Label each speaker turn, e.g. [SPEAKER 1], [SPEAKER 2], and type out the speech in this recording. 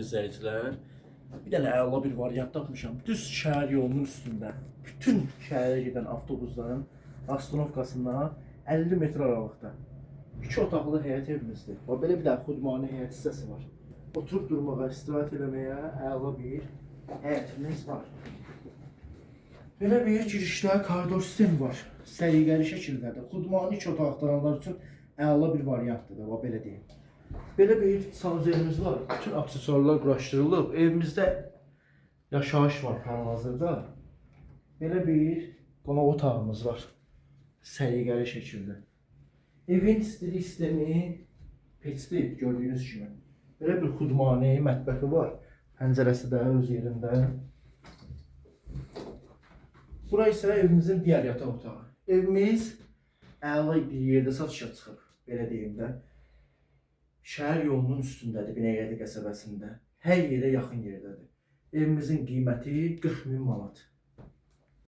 [SPEAKER 1] İzləyicilər, bir dənə əla bir variant tapmışam. Düz şəhər yolunun üstündə. Bütün şəhərə gedən avtobusların astanovkasından 50 metr aralıqda. İki otaqlı həyət evimizdir. Və belə bir də xudmani həyət hissəsi var. Oturub durmağa, istirahət eləməyə əla bir həyətimiz var. Belə bir girişdə koridor sistemi var. Səliqəli şəkildədir. Xudmani iki otaq axtaranlar üçün əla bir variantdır da, bax belə deyim. Belə bir sanuzelimiz var. Bütün aksesuarlar quraşdırılıb. Evimizdə yaşayış var hal-hazırda. Belə bir qonaq otağımız var. Səliqəli şəkildə. Evin istilik sistemi peçli gördüyünüz kimi. Belə bir xudmani mətbəxi var. Pəncərəsi də öz yerində. Bura isə evimizin digər yataq otağı. Evimiz əla bir yerdə satışa çıxıb, belə deyim də. Şəhər yolunun üstündədir, Binəqədi qəsəbəsində. Hər yerə yaxın yerdədir. Evimizin qiyməti 40 min manat.